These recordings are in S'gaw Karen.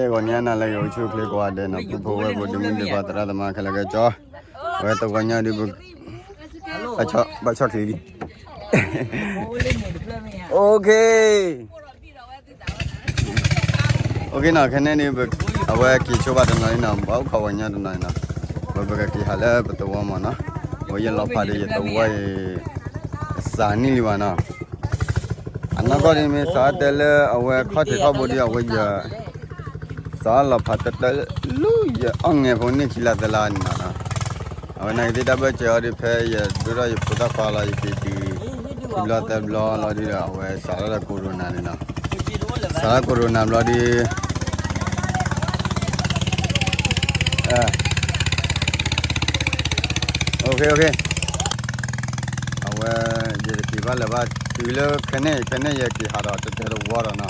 ဂီၤညါနၤလၢဂ့ၤ အိၣ်ဆူၣ်အိၣ်ချ့ကိးဂၤဒဲးနီၤ ပုၢ်ဖိဝဲၢ်ဖိ ဒုးမုၢ်ဒုးပှၢ် သရၣ်သမါခဲလၢာ်ခဲဆ့ ဝဲတဂီၤညါဒုး ဘၣ်ဆီၣ်ချံလံ OK OKနီၤ ခဲန့ၣ်န့ၣ် အဝဲက့ၤဆိဘၣ်တနီၤလံနီၤ ဘၣ်အိၣ်ခိးဝဲညီတနီၤနီၤ ဝဲပကက့ၤဟးလၢပသဝီမးနီၤ ဝဲယလီၤဖးဒီးယသဝီအံၤ စးနံၣ်လံဘၣ်နီၤ အနီၢ်ကီၢ်ဒ်မ့ၢ်စးတဲလၢအဝဲခီၣ်ထံးခီၣ်ဘိဒ်အဝဲယ စးလီၤဖးတၢ်တၢ်လူၢ်ယအီၣ်ငဲၤဖိန့ၢ်ခံလါသၢလါန့ၣ်နီၤ အဝဲနာ်က့ၤသ့ၣ်တၢ်ဘၢၣ်စၢၤအီၤဒ်ဖဲယဒိၣ်ထီၣ်ယဖိသၣ်ခွါလီၤ ယက့ၤတုၤ ခံဘျီသၢဘျီလီၤဒ်ဒီး အဝဲစးထီၣ်ဒီး corona န့ၣ်နီၤ စးထီၣ် corona ဘျီဒ် OK OK အဝဲ ယတက့ၤဘၣ်လၢၤဘၣ် တုၤလၢခဲန့ၣ် ခဲန့ၣ်ယက့ၤဟးဒီးတတဲတဝီဒီးနီၤ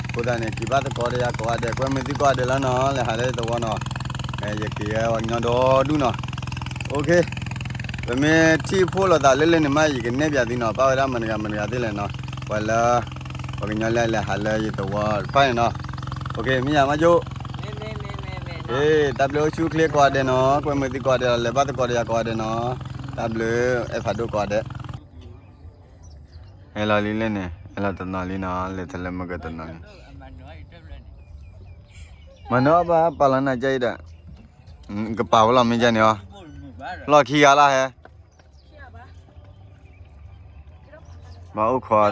အဃိသတးန့ၣ် က့ၤဘၣ်သကိးဒီးယၤကိးဂၤဒဲး ကွဲမုာ်သုကိးဂၤဒဲးလီၤနီၤ လဲၤဟးလၢယသဝီနီၤ ယက့ၤဝဲညီဒီဒူၣ်နီၤ OK ပမ့ၢ်ထံၣ်ဖှိၣ်လိာ်သးလၢလၢန့ၣ်မး ယကနဲၣ်ပၠးသုနီၤ ပၣ်ဝဲဒၣ်မတၤတဂၤမတၤတဂၤသ့ၣ်လဲၣ်နီၤ ပှၤလၢ ပှၤကညီလၢလဲၤဟးလၢယသဝီတဖၣ်န့ၣ်နီၤ OK မ့ၢ်ယၤမးကၠိ တၢ်ဘျုးအိၣ်ဆူၣ်အိၣ်ချ့ကိးဂၤဒဲးနီၤ ကွဲမုာ်သုကိးဂၤဒဲးလီၤ လဲၤဘၣ်သကိးဒီးယၤကိးဂၤဒဲးနီၤ တၢ်ဘျုး အဲၣ်ဖးဒိၣ်ကိးဂၤဒဲး ဟဲလီၤလံလဲၣ်န့ၣ် ဟဲလီၤတနီၤလံနီၤ လဲၤထဲလၢမုၢ်ကတနီၤလံ မၤနၢၤအီၣ်ဘၣ်ပာ်လီၤနၤကဲအံၤဒီး ကပာ်ဝဲလီၤမ့ၢ်ကဲန့ၣ်အီၤ လီၢ်ခံဂၤလၢဟဲ ဘၣ်အိၣ်ခိးသ့ၣ် ပ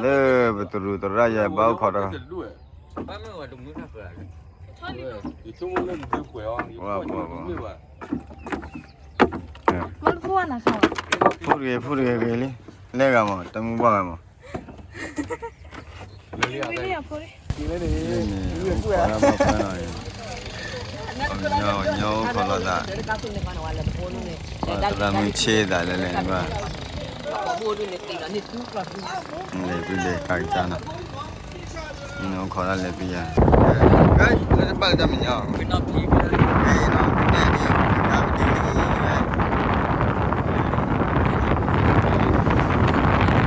တရူးသရၣ်ယဲ ဘၣ်အိၣ်ခိးဒီး ဖုၣ်တဂ့ၤ ဖုၣ်တဂ့ၤဂ့ၤလံ လဲၤဂၤမး တမုၢ်ဘၣ်ဂၤမး လၢန့ၣ် အိၣ်ခိးလီၤဘၣ်ဖဲနီၤ ပှၤ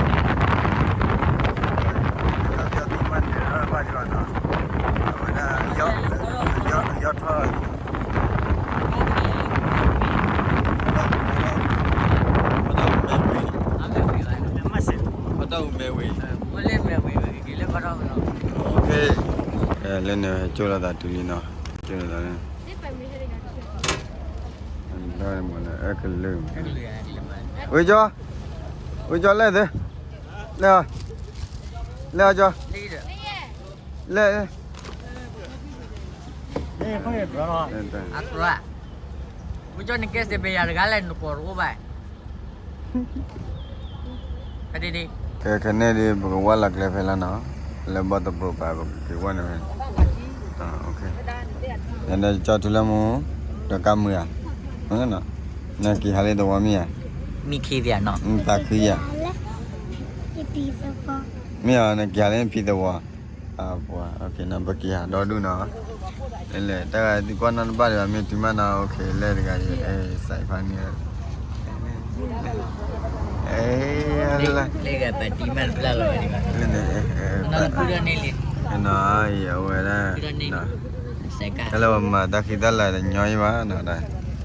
သရၣ်မုၣ်ဆ့သးလဲၤလဲၤန့ၣ်ဘၣ် လဲၤဖုၣ်လဲၤကါကစၢ်နီၤ အိၣ်ခိးဒၣ်လဲၤဖုၣ်ယၤ လၢတဘၣ်လၢတၢ်မဲာ်ညါ လၢန့ၣ် ကၠိလိာ်သးတုၤလံနီၤ ကၠိလိာ်သး ဝ့ၢ်ကၠီ ဝ့ၢ်ကၠီလဲၣ်သ့ လဲၣ် လဲၣ်ကၠီ လဲၣ် ဝ့ၢ်ကၠီန့ၣ်ကဲစ့ဘ့ၣ်ယၤတဂၤလဲၣ် နကိးတအိၣ်ဘၣ် ကဲခဲန့ၣ်ဒ် ပကဝၢ်လီၤကျဲဖဲလၢနီၤ လၢဘီတပျိၤပၤ ပကက့ၤဝၢ်န့ၣ်ဖဲ ယဒီးကၠီထူလၢမူ ဒီးကါမုာ်ဧါ နက့ၤဟးလၢသဝီမ့ၢ်ဧါ မ့ၢ်ခံသ့ၣ်ဧါနီၤ သးခုယၤ မ့ၢ်ဧါ နက့ၤဟးလၢနဖံသဝီ ပှၤ ပက့ၤဟးဒီဒူၣ်နီၤ လဲၤလဲၤ တၢ်ဂၤသံကွၢ်နီတဘၣ်ဒံးဘၣ် မ့ၢ်တုၤမးနီၤ OK လဲၤတဂၤအံၤ စဲးဖးန့ၣ် လၢဂၤပတံမးတဖျၢၣ်လီၤ လၢန့ၣ် နီၤအံၤအဝဲဒၣ် တၢ်လၢပမၤတၢ်ခံးတၢ်လၤတညီအံၤဘၣ်နီၤ က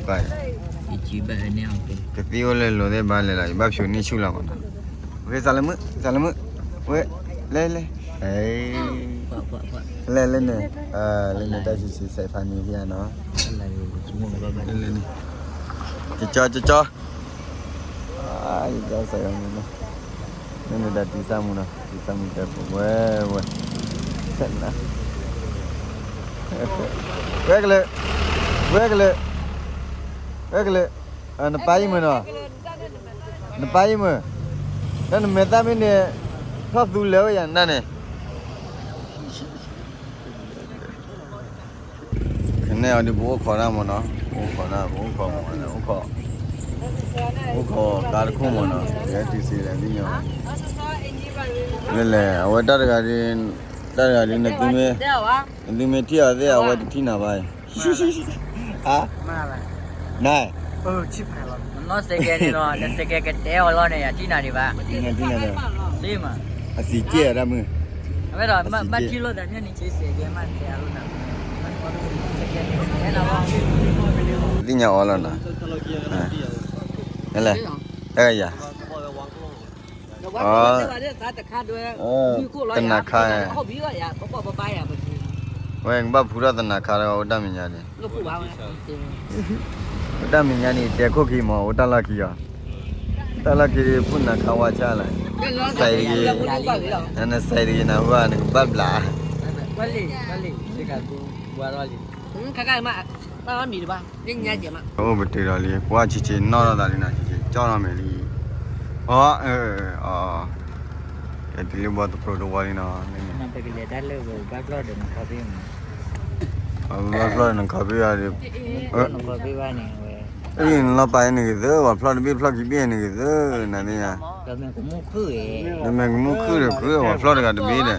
သံၣ်အိၣ်လၢလိၤသ့ၣ်ဘၣ်လဲၤလီၤ ယဘၣ်ဖျိးန့ၢ်ဆူၣ်လီၤမးနီၤ ဝ့ၢ်စးလၢမုၣ် စးလၢမုၣ် ဝ့ၢ် လဲၤလဲၤ လဲၤလဲၤန့ၣ် လဲၤန့ၣ်တၢ်ဆံးဆံးစဲးဖးန့ၣ်ဖဲနီၤ လဲၤန့ၣ် ကကၠီကကၠီ ယကၠီစဲးဖးန့ၣ်နီၤ လဲၤန့ၣ်တၢ်တံၢ်စၢ်မူနီၤ တံၢ်စၢ်မူတဲဖိဝဲဝဲ ဝဲကလၢာ် ဝဲကလၢာ် ဝဲကလၢာ် နပၢ်အံၤမုာ်နီၤ နပၢ်အံၤမုာ် လၢနမဲာ်သၣ်မ့ၢ်န့ၣ် ထီၣ်သူလၢာ်ဝဲယၤနၤန့ၣ် ခဲန့ၣ်အီၤဒ်ပအိၣ်ခိးတၢ်မးနီၤ ပအိၣ်ခိးတၢ် ပအိၣ်ခိးမး အိၣ်ခိး အိၣ်ခိးကါတခိၣ်မးနီၤ ယဲတုၤစ့လဲၣ်သ့ၣ်ညါ လဲၤလဲၤ အဝဲတၢ်တဂၤဒ် တၢ်တဂၤဒ် နသုမ့ၢ်ထံၣ်အီၤသ့ၣ် အဝဲတထံၣ်နၤဘၣ်အံၤ ဟါ န နီၢ်စဲးကဲန့ၣ်လီၤ နစဲးကဲကတဲအီၤလီၤန့ၣ် ယထံၣ်နၤဒံးဘၣ် အစံးကဲအတၢ်မုၢ် အဝဲဒီး ဘၣ်ထံၣ်လိာ်သးန့ၣ် နက့ၤစဲးကဲမးတဲအလိာ်နၤ ညါအီၣ်လီၤနီၤ, လဲၣ်, တဂၤယၤ, တနၤခါ, ဝဲကဘၣ်ဖူထီၣ်တနၤခါဒီး အိၣ်တၢ်မဲာ်ညါန့ၣ်, အိၣ်တၢ်မဲာ်ညါန့ၣ် တဲခိၣ်ခံမး အိၣ်တၢ်လီၢ်ခံအီၤ, တၢ်လီၢ်ခံ ဖူနၤခါဝါဆၣ်လၢ, စဲးတဂ့ၤ, နစဲးတဂ့ၤနဟူဧါ နကဘၣ်ဘျး အိၣ်ပတုာ်ဒီးလံ ကွၢ်ဆံးဆံးနီၣ်ထီၣ်သးလံနီၤ ဆံးဆံးကၠီၣ်ထီၣ်မဲာ်လံ, အီ, အီ, ကဲတုၤလၢဘီတဖျိတဝီလံနီၤ, ဘၣ်ဖျီၣ်ဒီးနခီဖံး, နလီၤပာ်န့ၣ်ဂ့ၤသၢ ပှၤဖျီၣ်တဘ့ၣ်ဖျီၣ်ခံဘ့ၣ်န့ၣ်ဂ့ၤသၢ နသ့ၣ်ညါ, နမဲာ်ကမူၣ်ခုၣ်ဒီးခု ပှၤဖျီၣ်တဂၤတဘ့ၣ်ဒီး ပှၤ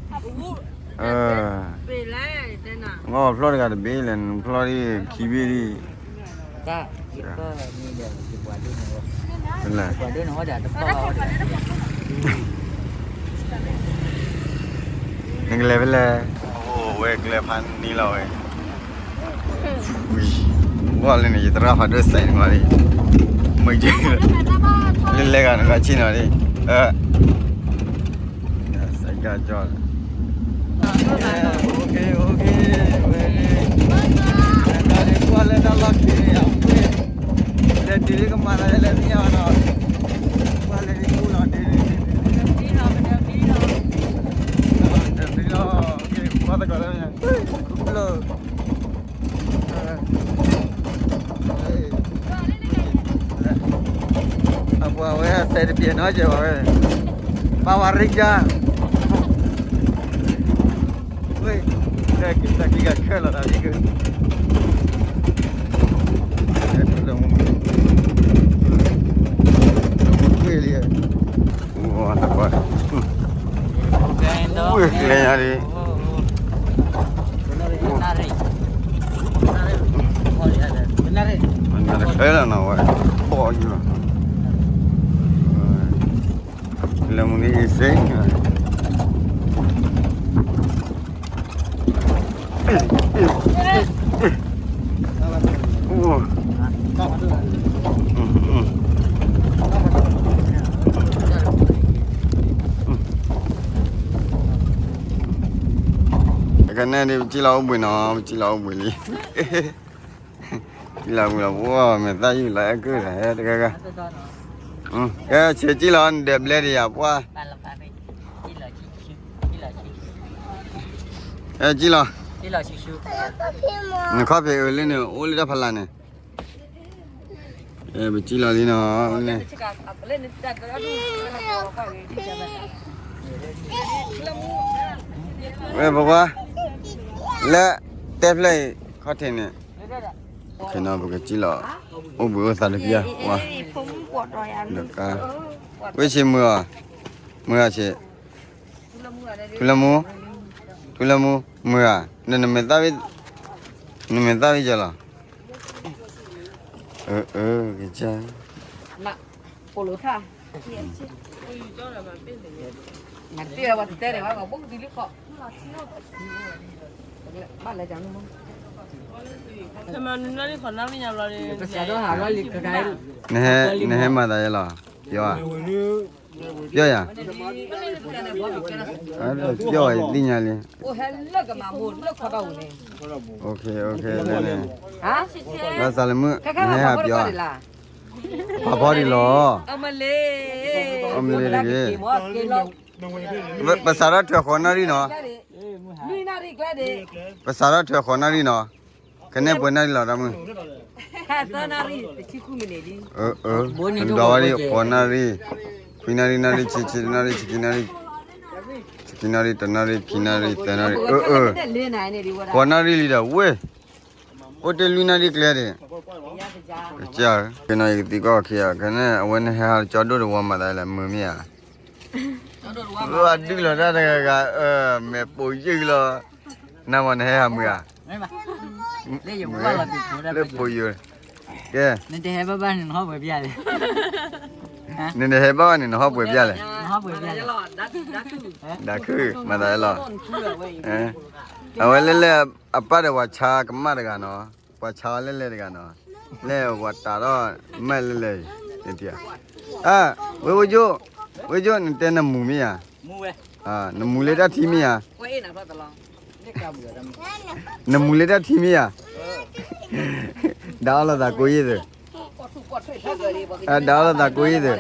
ဖျီၣ်တဂၤတဘ့ၣ်လဲၣ် နဖျီၣ်ဒံးခံဘ့ၣ်ဒံး, နကလဲၤဖဲလဲၣ်, အိၣ်ဝဲကျဲဖးနံၤလီၤဝဲ ဘီၣ်လၢန့ၣ် ယသရၣ်ဖးဒိၣ်စဲးန့ၣ်လီၤ, မ့ၢ်ကဲ, လၢလဲၤဂၤနကဆ့ၣ်နီၤဒံး, စဲးကၢ်ကၠီၣ်လီၤ, လဲၤတုၤလၢကမၤလီၤလဲၤသ့ၣ်ညါဘၣ်နီၤ, ကွၢ်လဲၤဒံးပူလီၤဒံး, လီၤ, ကွၢ်သကိးလၢ လၢ အပှၤဝဲ စဲးတပျဲၤနီၤ ကဲဝဲ, ဘၣ်ဝဲရ့ၣ်ကၢ်, ဝဲ, တၢ်ကံၢ်ကခဲလီၤတၢ်လံက, လၢမူကွ့ၢ်လံ, ဝဲကျဲညါဒံး, နတခဲလၢာ်နီၤဝဲ, ဘီၣ်ယံၤလီၤ, လၢမူန့ၣ်အံၤစ့ၢ် ကနဲၣ်ဒ် ပစံၣ်လီၤအိၣ်ဘှံးနီၤ, ပစံၣ်လီၤအိၣ်ဘှံးလံ, စံၣ်လီၤအိၣ်ဘှံးလီၤ, ပှၤမဲာ်သၣ်ယုၢ်လီၤအဲၣ်ကုၢ်တဂၤတဂၤ, ကဲဆဲးစံၣ်လီၤ နဒဲးဘျဲၣ်ဒံးယၤပှၢ်, အဲ စံၣ်လီၤ, နခီၣ်ဖံးအၢလၢန့ၣ် အိၣ်လၢတၢ်ဖးလာ်န့ၣ်, ပစံၣ်လီၤလံနီၤ, ဝဲပပှၢ်, လၢတဲဖျၢၣ်အံၤ ခီၣ်ထံးန့ၣ်, ခဲနီၤ ပကစံၣ်လီၤ, အိၣ်ဘှံးအိၣ်သါတပျၢ်, ဝါ, ဝ့ၢ်ဆံးမုာ်အီၤ, မုာ်အီၤဆံး, ထူလၢမူ, ထူလၢမူ, မုာ်ဧါ, နမဲာ်သၣ်ဝံၣ်, နမဲာ်သၣ်ဝံၣ်ယဲလီၤ, အၢ အၢ ကစၢ် နဟဲမၤသးယဲလီၤ, ပၠီဧါ, ပၠီယၤ, ပၠီအီၤယသ့ၣ်ညါလံ, လၢစးလၢမုၢ် နဟဲဟးပၠီဧါ, ဖးဖီဒံးလီၤ, အမလ့ၤတဂ့ၤ, ပစးထီၣ်ထွဲဃိးနၣ်ရံၣ်နီၤ, ပစးထီၣ်ထွဲဃိးနၣ်ရံၣ်နီၤ, ကနဲၣ်ပှဲၤနၣ်ရံၣ်လီၤတၢ်မုၢ်, အၢ အၢ ဒွးဝဲဒၣ်ဃိးနၣ်ရံၣ်, ခွံနၣ်ရံၣ်, နၣ်ရံၣ်, ဆံခံနၣ်ရံၣ်, ဆံခံနၣ်ရံၣ်, ဆံခံနၣ်ရံၣ်, တနၣ်ရံၣ်, ခံနၣ်ရံၣ်, သၢနၣ်ရံၣ်, အၢ အၢ, ဃိးနၣ်ရံၣ်လံဒီးဝဲ, အိၣ်တ့ၢ်လွံၢ်နၣ်ရံၣ်ကျဲဒံး, ကစၢ်ဧၢ, ကနီၤယကသံကွၢ်အီၤခံဂၤ, ကနဲၣ် အဝဲနဟဲဟးကၠီဒိၣ်တဝီမၤသးလဲၣ် မုာ်မ့ၢ်ဧါ, အဒုၣ်လီၤတၢ်တဂၤဂၤ, မဲာ်ပိာ်ယုၢ်လီၤ, နမ့ၢ်နဟဲဟးမုာ်ဧါ, လၢပိာ်ယုၢ်, ကဲ, နတဟဲဘၣ်ဘၣ်န့ၣ် နဟီၣ်ပှဲၤပျၢ်လဲၣ်, နတဟဲဘၣ်ဘၣ်န့ၣ် နဟီၣ်ပှဲၤပျၢ်လဲၣ်, ဒၣ်ခုၣ် မၤသးလီၤ, အဝဲလဲၤလဲၤ အပၢ်ဒီးပှၤဆါကမၣ်တဂၤနီၤ, ပှၤဆါအီၤလဲၤလဲၤတဂၤနီၤ, လဲၤဝဲတၢ်ဒီး မ့ၢ်လဲၤလဲၤ, ဝ့ၢ်ဝ့ၢ်ကၠိ, ဝ့ၢ်ကၠိ နတဲနမူမ့ၢ်ဧါ, နမူလၢတၢ်ထံမ့ၢ်ဧါ, နမူလၢတၢ်ထံမ့ၢ်ဧါ, ဒၣ်အီၣ်လိာ်သးကိးယ့ၢ်သၢ, ဒၣ်အီၣ်လိာ်သးကိးယ့ၢ်သၢ,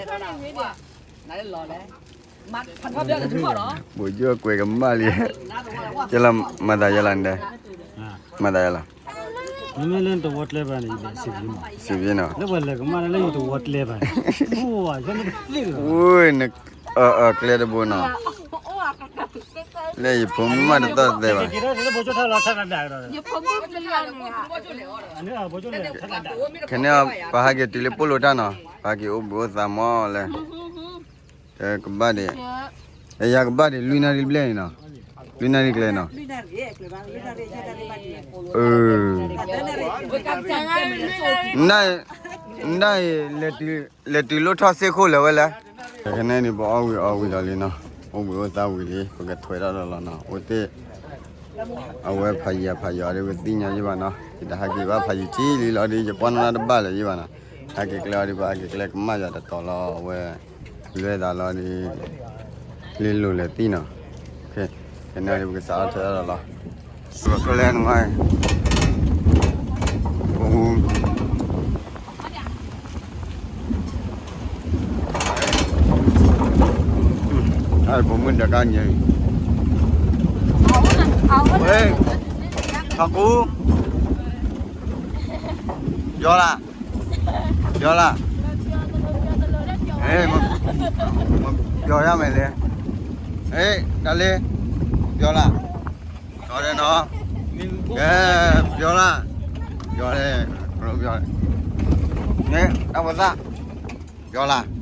ဘိၣ်ကၠိကွဲးကမၣ်လံ, ကဲလီၤမၤသးယဲလီၤနဒဲ, မၤသးယဲလီၤ, မ့မ့ၢ်လၢနတဝီကျဲဘၣ်န့ၣ် ယဘၣ်စံးဘျုးမး, စံးဘျုးနီၤ, လၢပှၤလဲၤကမၣ်လၢယတဝီကျဲဘၣ်, အိၣ် န အၢ အၢ ကျဲတဘိနီၤ, လၢယဖိမုၣ်မးတသီၣ်သဲဘၣ်, ခဲန့ၣ် ပဟးက့ၤတုၤလၢပိၢ်လိာ်တၢ်နီၤ, ပဟးက့ၤအိၣ်ဘှံးအိၣ်သါမးလဲၣ်, ကဘၣ်ဒံး, ယၤကဘၣ်ဒံး လွံၢ်နၣ်ရံၣ်ဘျဲၣ်န့ၣ်နီၤ, လွံၢ်နၣ်ရံၣ်ကျဲနီၤ, အၢ နဒၣ်အံၤ လဲၤတုၤလိၣ်ထီၣ်စ့ၢ်ခိၣ်လၢၤဝဲလဲၣ်, ခဲကနံၣ်အံၤ ပအီၣ်ဝံၤအီဝံၤလီၤလံနီၤ, အိၣ်ဘှံးအိၣ်သါဝံၤလံ ပကထွဲထီၣ်ဒီးလီၤနီၤ, အိၣ်တ့ၢ် အဝဲဖးယံၤဖးယီၤဒီး ပသ့ၣ်ညါယံၢ်ဘၣ်နီၤ, ယတဟးက့ၤဘၣ်ဖးယံၤထံလံလီၤဒီး ယကွၢ်နီၣ်တဘၣ်လၢၤယံၢ်ဘၣ်နီၤ, ဟးက့ၤကျဲအီၤဒီး ပဟးက့ၤကျဲကမၣ်ယၤတတီၤလီၤ, အဝဲ လွဲသးလီၤဒီး လ့လိာ်လဲၤသံနီၤ, ခဲန့ၣ်ဒီး ပကစးထီၣ်ထွဲထီၣ်ဒီးလီၤ, ပကကျဲနမါ အပိာ်မုၣ်ဒီးကါညါအံၤ, ဝဲ, ထီၣ်ကူ, ယီၤလၢ်, ယီၤလၢ်, ဟဲ, ပျီၤယါမဲာ်လဲၣ်, ဟဲ, တၢ်လ့, ပျီၤလၢ်, ပျီၤလၢ်နီၤ, ကဲ, ပျီၤလၢ်, ပျီၤလၢ်, ပျီၤလၢ်, န့ၣ် တၢ်ဖိသၣ်, ပျီၤလၢ်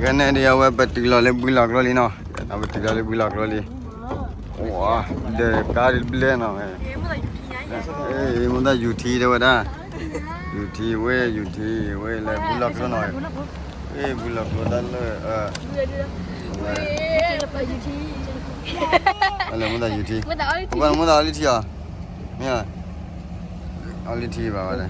ခဲန့ၣ်ဒီး အဝဲပတုၤလီၤလၢဘုလီၤကျိလံနီၤ, ပတုၤလီၤလၢဘုလီၤကျိလံ, ဒီးကါဒ်ဘျဲၣ်နီၤ, မိၢ်သးယူၤထံတဲဝဲဒၣ်, ယူၤထံဝဲ ယူၤထံဝဲလၢဘုလီၤကျိနီၤ, ဘုလီၤကျိတၢ်လၢ, ဝဲ, လၢမိၢ်သးယူၤထံ, မိၢ်သးအီလံထံအီၤ, မ့ၢ် အီလံထံဘၣ်ဝဲ,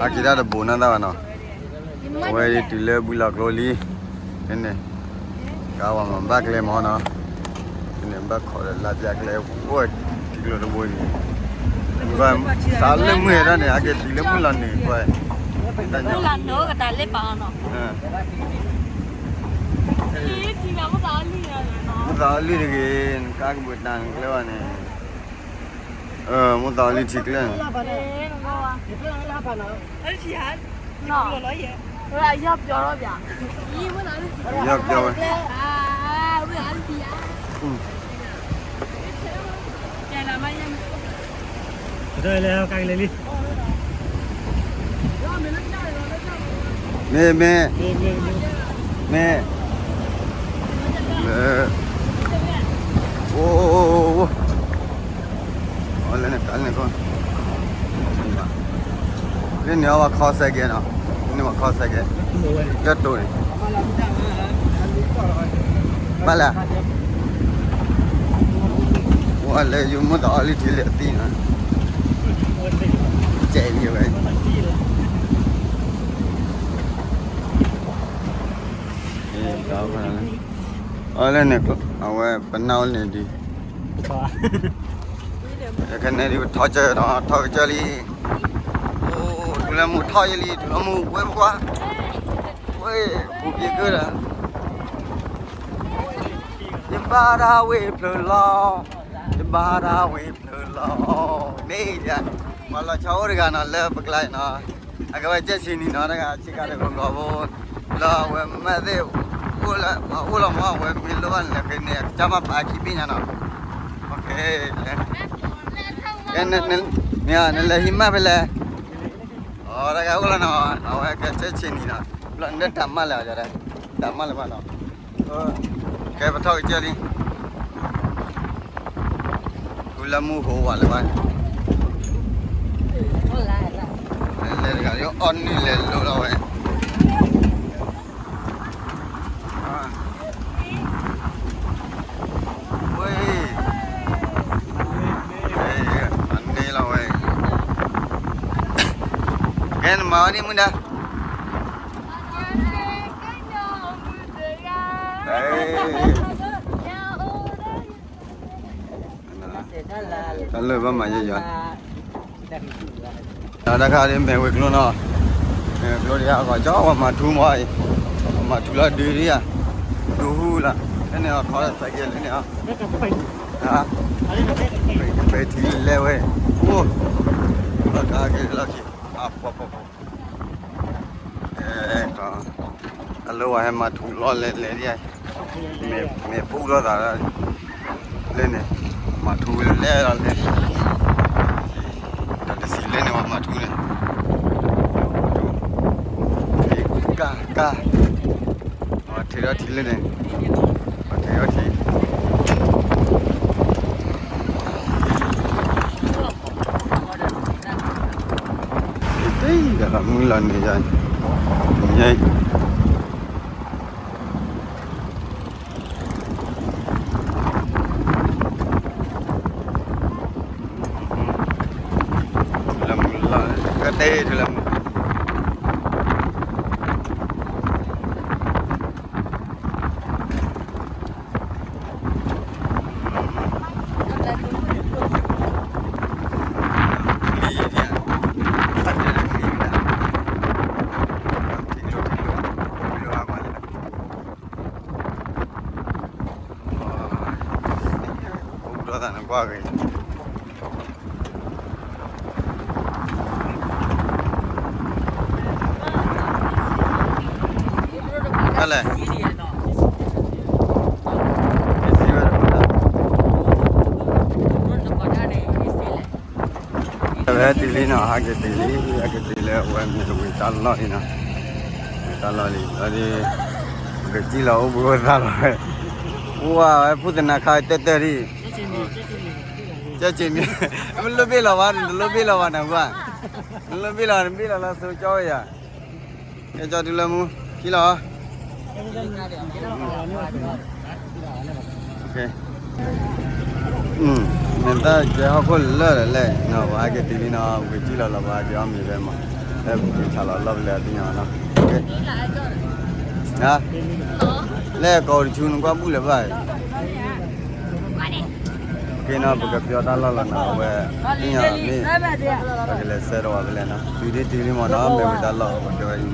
အက့ၤတၢ်တဘိးနီၢ်သၣ်ဘၣ်နီၤ, အဝဲဒ်တုၤလၢဘုလီၤကျိလံ, န့ၣ်, ကါဝဲမၤဘၣ်ကျဲမးနီၤ, န့ၣ်ဘၣ်ခိးဒီးလါပျၢ်ကျဲ, အိၣ်ထံကျိတဘိန့ၣ်, စးလၢမုၢ်ဟဲဒၣ်န့ၣ် အက့ၤတုၤလၢမုၢ်လီၤနုာ်ကွၢ်, မုၢ်သးအီလံတဂ့ၤ, နကါကဘုးတၢ်နကျဲဘၣ်န့ၣ် မိၢ်သးအီလံထံကျဲ, ယီၤပျီဝဲ, မ့ၢ်, မ့ၢ်, မ့ၢ်, အိၣ်, အလဲၤန့ၣ်ကလဲၤ, လၢန့ၣ်အဝဲခီစဲးကဲနီၤ, န့ၣ်ဝဲခီစဲးကဲ, ကတိၤန့ၣ်, ဘၣ်လဲၣ်, ဝဲလဲၤယူၤမိၢ်သးအီလံထံလၢအသံနီၤ, ကဲလံဝဲ အလဲၤန့ၣ် အဝဲပနၢ်အိၣ်န့ၣ်ဒံး, ခဲန့ၣ်ဒံးပထီၣ်ကၢၢ်နီၤ, ထီၣ်ကစၢၢ်လံ, အိၣ် တုၤလၢမူထီၣ်ယလံ, တုၤလၢမူဝဲပကွၢ်, ဝဲ, ပူၤပံၤကၢၢ်ဒီး ယဘါတၢ်ဝ့ၢ်ဖျၢၣ်လီၤ, ယဘါတၢ်ဝ့ၢ်ဖျၢၣ်လီၤ, မ့ၢ်ယၤ, ပှၤလီၤဆီအိၣ်တဂၤနီၤ လၢပကျါအံၤနီၤ, အကဝဲကဲဆံနံၤနီၤ တဂၤဆံးကါတဂၤဂီၤဘိ, လၢအဝဲမ့ၢ်သ့ၣ်, အိၣ်လၢမ့ၢ်အိၣ်လီၤမ့ၢ် အဝဲမ့ၢ်လိၣ်ဘၣ်န့ၣ် လဲၤဃ့န့ၢ်အကစၢ်မၤပာ်ခံဘ့ၣ်ညါနီၤ, မ့ၢ်နလဲၤဟံးမၢ်ဖဲလဲၣ်, အတဂၤအိၣ်လီၤနီၤ, အဝဲကဲဆံးဆံးနံၤနီၤ, ဘျီနတၢ်မၤလဲၣ်အီၤဒီး, တၢ်မၤလဲၣ်ဘၣ်နီၤ, ကဲပထီၣ်ကစၢၢ်လံ ဃုလၢမူဃိဝဲလၢၤဘၣ်, လဲၤတဂၤဒီးအီၣ်နုၢ်လဲၤလိၤလီၤဝဲ, ဝဲ, အန့ၣ်လီၤဝဲ, အဲနမၤဝဲဒ်မုၢ်နၤ, တၢ်လၢဘၣ်မၤယဲယွၤ, တၢ်တခါဒ်မဲာ်ဝ့ၤကျိနီၤ, မဲာ်ဝ့ၤကျိဒ်အဂီၢ်ကၠီ ပှၤမၤထူမီၤအံၤ, ပှၤမၤထူလီၤဒုးဒ်ယၤ, ဒူဟူလီၤ, လၢန့ၣ်အီၤခီစဲးကဲလၢန့ၣ်အီၤ, ပဲာ်ထံလဲၢ်ဝဲ, အိၣ်, လီၤကါက့ၤလီၢ်ခံ, အပှၤပှၤပှၤ အလၢဝဲဟဲမၤထူလီၤလဲၤလဲၤဒ်, မ့ၢ်ပူထီၣ်သးလၢန့ၣ်, မၤထူလဲၤလီၤလဲၤ, တၢ်တဆံးလဲၣ်န့ၣ် ပှၤမၤထူန့ၣ်, ကၢ်ကၢ်, ပှၤထံးထီၣ်ထံးလဲၣ်န့ၣ်, ပှၤထံးထီၣ်ထံး တ့ၢ်ဒီးမုၢ်လီၤန့ၣ်ယါ, ယဲ, လၢမုၢ်လီၤ, ကတဲထူလၢမုၢ် ပူထီၣ်သးန့ၣ်ကွၢ်ဂ့ၤ, လဲၣ်, အဝဲတုၤလံနီၤ, ဟဲက့ၤတုၤလံ, ဟဲက့ၤတုၤလၢအဝဲမ့ၢ်ဝ့ၢ်တၢ်လီၢ်လံနီၤ, ဝ့ၢ်တၢ်လီၢ်လံ, ဒီး ပကစံၣ်လီၤအိၣ်ဘှံးအိၣ်သါလီၤဝဲ, အိၣ်ဝဲဖုသနါခါတၢၢ်တၢၢ်ဒံး, ကဲက့ၤမ့ၢ်, မ့ၢ်လိၣ်ဘ့ၣ်လီၤဘၣ်, နတလိၣ်ဘ့ၣ်လီၤဘၣ်နကွၢ်, နလိၣ်ဘ့ၣ်လီၤ နဘ့ၣ်လီၤလၢစိကၠီဝဲယၤ, ကဲကၠီတုၤလၢမူ, စံၣ်လီၤ မ့ၢ်တၢ်ကဲဟီၣ်ခိၣ်လၢာ်လၢာ်လဲၣ်, ပှၤဟဲက့ၤတုၤလံနီၤ, ပကစံၣ်လီၤလီၤ ပှၤဟဲက့ၤအီၣ်မ့ၤဖဲမး, ဖဲပက့ၤဆးလီၤလီၢ်ဖဲလဲၣ်အသ့ၣ်ညါနီၤ, လၢကီးတဆူနကွၢ်ဘူၣ်လၢၤဘၣ်, က့ၤနီၤ ပကပျီတၢ်လီၢ်လီၤနီၤ, အဝဲသ့ၣ်ညါမ့ၢ်, ပကလဲၤဆၢထၢၣ်ဝဲဖဲလဲၣ်နီၤ, တုၤဒ်တုၤလံမးနီၤ မ့ၢ်ဝ့ၢ်တၢ်လီၢ်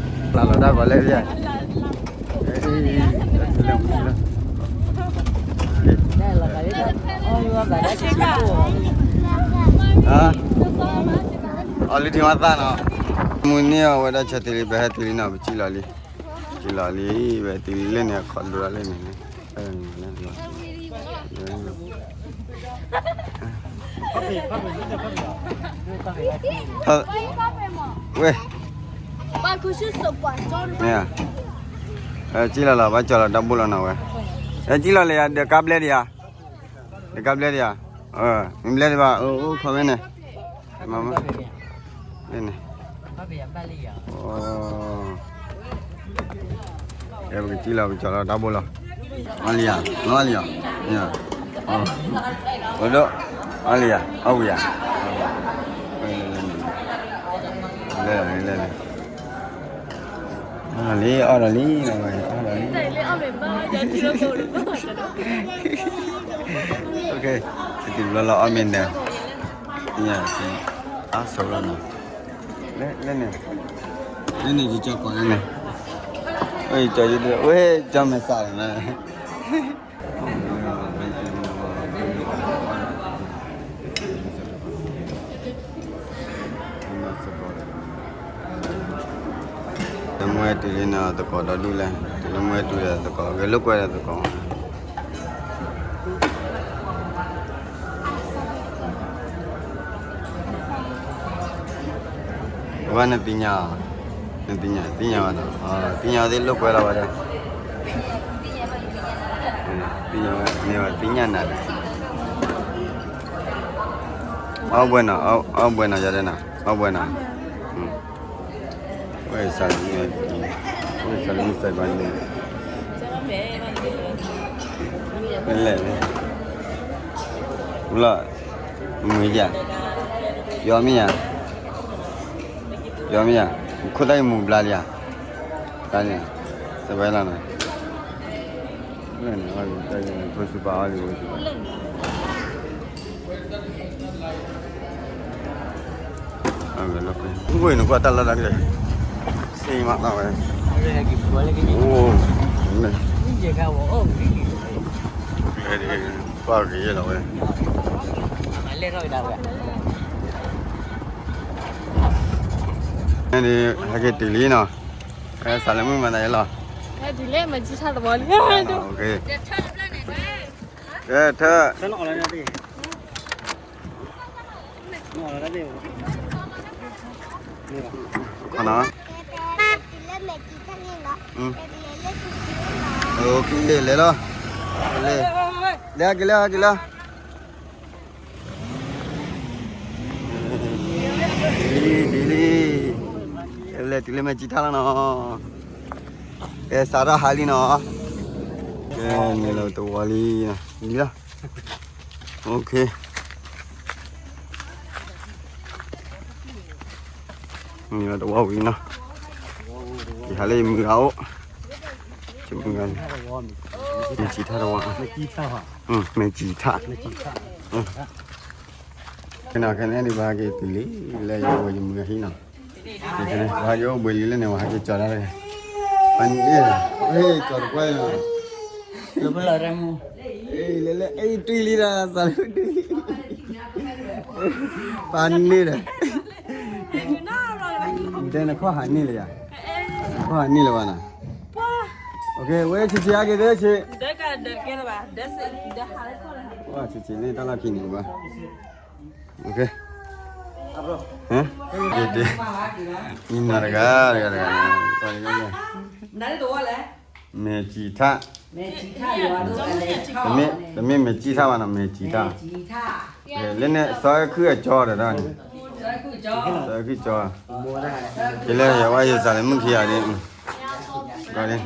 ပကတဲဝဲအံၤမး, လၢ်လီၤတၢ်ဂီၤလဲၣ်, အီၤလံထံမၤသၣ်နီၤ, မုၢ်နံၤအဝဲဒၣ်ဆၢတုၤလံ ပဟဲတုၤလံနီၤ ပစံၣ်လီၤလံ, စံၣ်လီၤလံ, ပဟဲတုၤလံလၢန့ၣ် အခီဒိၣ်လၢန့ၣ်, ဝဲ, စံၣ်လီၤလီၤ ဘၣ်ကၠီလီၤတၢ်ဘိလီၤနီၤဝဲ, စံၣ်လီၤလၢယၤ ဒီးကါဘျဲဒံးယၤ, ဒီးကါဘျဲဒံးယၤ, မ့ၢ်ဘျဲဒံးဘၣ် အိၣ်ခိးဝဲန့ၣ်, မ့ၢ်န့ၣ် ကဲ ပကစံၣ်လီၤ ပကကၠီလီၤတၢ်ဘိလီၤ, အီလံယၤ လီၤအီလံယၤ, အိၣ်ဒီး, အီလံယၤ အီဝံၤယၤ, လဲၤလီၤ လဲၤလီၤ, အီလံ အီဒီးလံ, အီဒီးလံ, တတုၤဘျီလီၤအီၣ်မ့ၤန့ၣ်, အါဆိးလီၤနီၤ, လဲၤန့ၣ်, လဲၤန့ၣ် ယကၠီကိးန့ၣ်, ဝဲကၠီမဲာ်စးလီၤနီၤ လၢမွဲတုၤလံနီၤ သကိးဒီဒူၣ်လဲၣ်, တုၤလၢမွဲတုၤဒီးသကိး ဂဲၤလိာ်ကွဲဒီးသကိး အဝဲနသ့ၣ်ညါ, နသ့ၣ်ညါ သ့ၣ်ညါဝဲနီၤ, သ့ၣ်ညါဝဲသ့ၣ်လိာ်ကွဲလီၤဝဲဒီး, သ့ၣ်ညါဝဲန့ၣ်ဝဲသ့ၣ်ညါနၤဒီး, အီၣ်ဘှဲးနီၤ, အီၣ်ဘှဲးနီၤ ယၤဒီးနီၤ, အီၣ်ဘှဲးနီၤ, ဝဲစးလံ, ဝဲစးလံ မုၢ်စဲးဘၣ်န့ၣ်, လဲၣ်, လီၤ, မုၢ်ယၤ, ယီၤမ့ၢ်ယၤ, ယီၤမ့ၢ်ယၤ, ခိၣ်သၣ်အံၤမူၤဘျါလံဧါ, ဘျါန့ၣ်, စဝဲလီၤနီၤ, လၢန့ၣ်, ဖိဆူပာ်အီၤလံ, ဖိဆူပာ်, အဝဲလီၤကွံ, မ့ၢ်နကွၢ်တၢ်လီၢ်တၢ်ကျဲ, စ့မးသးဝဲ, အိၣ်, န့ၣ်, ကွၢ်က့ၤလီၤဝဲ န့ၣ် ဟဲက့ၤတုၤလံနီၤ, စးလၢမုၣ်မၤသးယဲလီၤ, ဟဲတုၤလၢမဲာ်ကံထၣ်သဝီလံ, ကဲထၢၣ်, ခီနီၤ, လဲၤလီၤ, လဲၤက့ၤလၢ, က့ၤလၢ, က့ၤလၢ ဒ်လံ, ဒ်လံ, လဲၤတုၤလၢမဲာ်ကံထၣ်လီၤနီၤ, ကဲစးထီၣ်ဟးလံနီၤ, ကဲန့ၣ်လီၤတဝီလံ, လံလီၤ, မ့ၢ်လီၤတဝီဝံၤနီၤ, ယဟးလၢယမုၢ်ဂၤအိၣ်, ယမုၢ်ဂၤန့ၣ်, မဲာ်ကံထၣ်တဝီ, မဲာ်ကံထၣ်, ခဲန့ၣ်ခဲန့ၣ်ဒ်ပဟဲက့ၤတုၤလံ, လၢယဝဲယမုၢ်ဂၤဟံၣ်နီၤ, ပဟဲက့ၤအိၣ်ဘှံးလံလၢန့ၣ် ပဟဲက့ၤကၠီၤတၢ်တဂၤ, ပန့ၣ်, ဟဲကၠီၤတကွၢ်လီၤ, လၢလၢအံၤတွံၢ်လံဒီး သးလၢတွံၢ်လံ, ပန့ၣ်ဒီး, ဒဲနခီၣ်ဟးန့ၢ်လၢယၤ, နခီၣ်ဟးန့ၢ်လၢၤဘၣ်နီၤ, ဝဲဆံးဆံးဟဲက့ၤသ့ဆံး, ဆံးဆံးန့ၣ်တၢ်လီၢ်ခံန့ၣ်ဘၣ်, မံနီၤတဂၤတဂၤတဂၤ, မဲာ်ကံထၣ်, တမ့ၢ်မဲာ်ကံထၣ်ဘၣ်နီၤ, မဲာ်ကံထၣ်, လၢန့ၣ် စီၤအဲၣ်ခုၣ်အကၠီဒီးတၢ်န့ၣ်, စီၤအဲၣ်ခုၣ်ကၠီ, ကဲလၢယဝဲယစးလၢမုၢ်ခံဂၤန့ၣ်, စးလၢမုၢ်,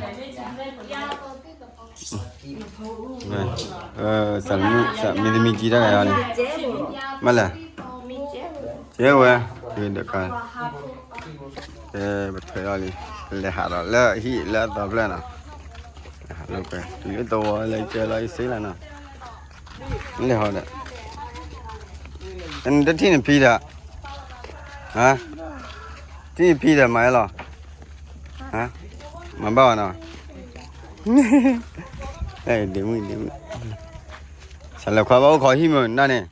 မ့ၢ်တမံၤကံတၢ်ဂၤန့ၣ်, မ့ၢ်လဲၣ်, ကဲဝဲ, ဒီးကါ, ကဲပထွဲလီၤလံ, လဲၤဟးဒီးလၢဟံၣ်လၢအသီဖျၢၣ်နီၤ, လဲၤဟးလၢကွဲၤတုၤလၢသဝီလၢကဲလီၤအံၤစ့လၢနီၤ, လဲၤဟီဒီး, နတထံၣ်နဖံဒီး, ထံၣ်နဖံဒီးမၤလီၤ, မၤဘၣ်ဝဲနီၤ, ဒ့မုၣ်ဒ့မုၣ်, စးလဲၤခွါဘၣ်အိၣ်ခိးဟံၣ်မုၢ်နၤန့ၣ်